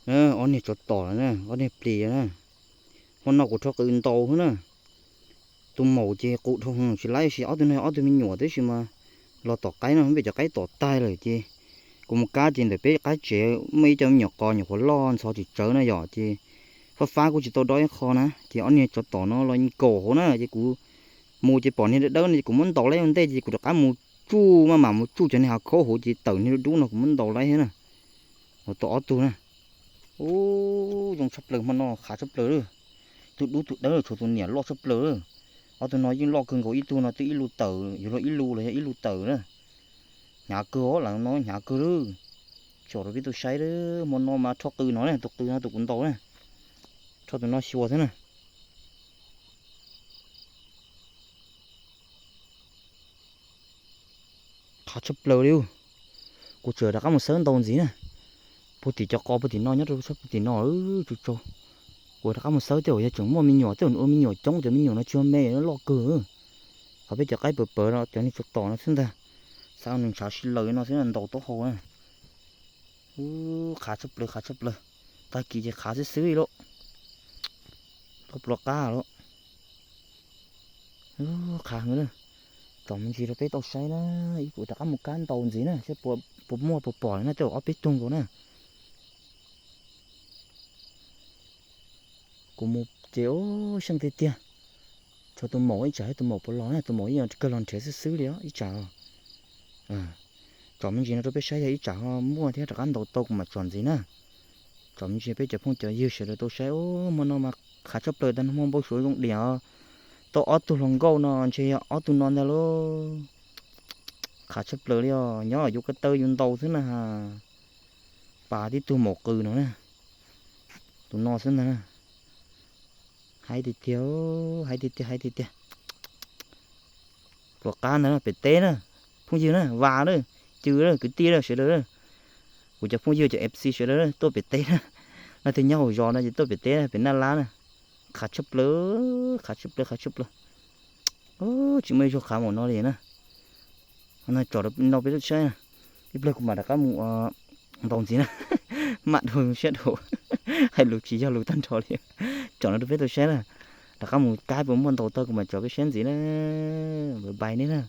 Ob niag tsov tom lawm na, ob niag plis na. Hmo no kuv rho qws ntaus xwb na. Tus maum ces qus dhau hwv tsis laib, sis ob tug no ob tug me nyuam tib si mas los tom qaib no, peb cov qaib tom tag lawm ces kuv mus kab ces ntawm peb qab tsev muaj ib co me nyuam qos nyuam qhuav loj ntxhov tsis tsawv na yom, ces fab fab kuj tsis tau dob ib qho na, ces ob niag tsov tom no los nkaum hauv na, ces kuv mus ces pom niag dawb dawb no ces kuv muab ntaus laib ua ntej ces kuv rov qab mus tsuj maj mam mus tsuj cov niag hav khaub hauv ces tawm niag dub dub no kuv muab ntaus laib thiab na. Ua tau ob tug na. Ub, zoo tshaj plaws hmo no, qhav tshaj plaws lawm. Tus dub tus dawb tshuav tus niam loj tshaj plaws lawm. Ob tug no yeej loj kawg nkaus, ib tug no twb ib lus tawm, yuav luag ib lus los yog ib lus tawm na. Hnyav kawg os, lam no hnyav kawg lawm. Tsom rau peb tau saib, hmo no mas rho qws no na, tus qws no tus kuv ntaus na. Rho tus no xyuas xwb na. Qhav tshaj plaws li. Kuv tseem rov qab mus xawb ntaus ntxiv na. Puag tim cov qos puag tim no, nyob rau sab puag tim no, tsaus tsaus. Kuv rov qab mus xawb tej zaum yog tseem muaj me nyuam, tej zaum nws ua me nyuam coob, cov me nyuam no tsis yog me, loj kawg. Qhov peb cov qaib pawv pawv no cov niag tsov tom no xwb ntag. Xav nws ntshav si laws no xwb ntaus taub hau na. Ub, qhav tshaj plaws, qhav tshaj plaws. Tag kis ces qhav xwb xwb li lauj. Tau plua qab lawm. Ub, qhav heev na. Tsom me ntsis rau peb tau saib na. Ib kuv rov qab mus kab ntaus ntxiv na, saib puas muaj puas pom li na, tej zaum ob peb tug nkaus na. Kuv mus ces ub, seej tiag tiag. Tshuav tus maum ib tsam, tus maum puas los na, tus maum ib yam kawg los nrhiav xwb xwb li os ib tsam os. Tsom me ntsis no rau peb saib yog ib tsam ho muaj thiab rov qab ntaus tau kuv mam tsom ntxiv na. Tsom me ntsis peb cov phooj cov ywg sawv daws tau saib, ub, hmo no mas qhav tshaj plaws tag, hmo npau suav zoo diam os. Tau ob tug hluas nkauj no ntshe yog ob tug no ntag lauj. Qhav tshaj plaws li os, nyob yus ko taw yus ntaus xwb na. Pas tib tug maum qws no na, tus no xwb ntag na. Hais tiag tiag, hais tiag tiag, hais tiag tiag. Puas qab ntag na, pem teb na, phooj ywg na, Vas na, Cw na, kwv tij na, sawv daws na. Kuv cov phooj ywg cov F C sawv daws na, tuaj pem teb na. Leej twg nyob hauv zos no ces tuaj pem teb na, pem Naj Lab na. Qhav tshaj plaws, qhav tshaj plaws, qhav tshaj plaws. Tsis muaj ib zaug qhav npaum no li na. No tsom rau no peb tau saib na. Ib pliag kuv mam rov qab mus ntaus ntxiv na. Mam dhau siab dhau, hais lus tsis yog lus tag nrho li. Tsom no rau peb tau saib na. Rov qab mus kab puas muaj ntaus tau kuv mam tsom peb saib ntxiv na. Bye bye nej na.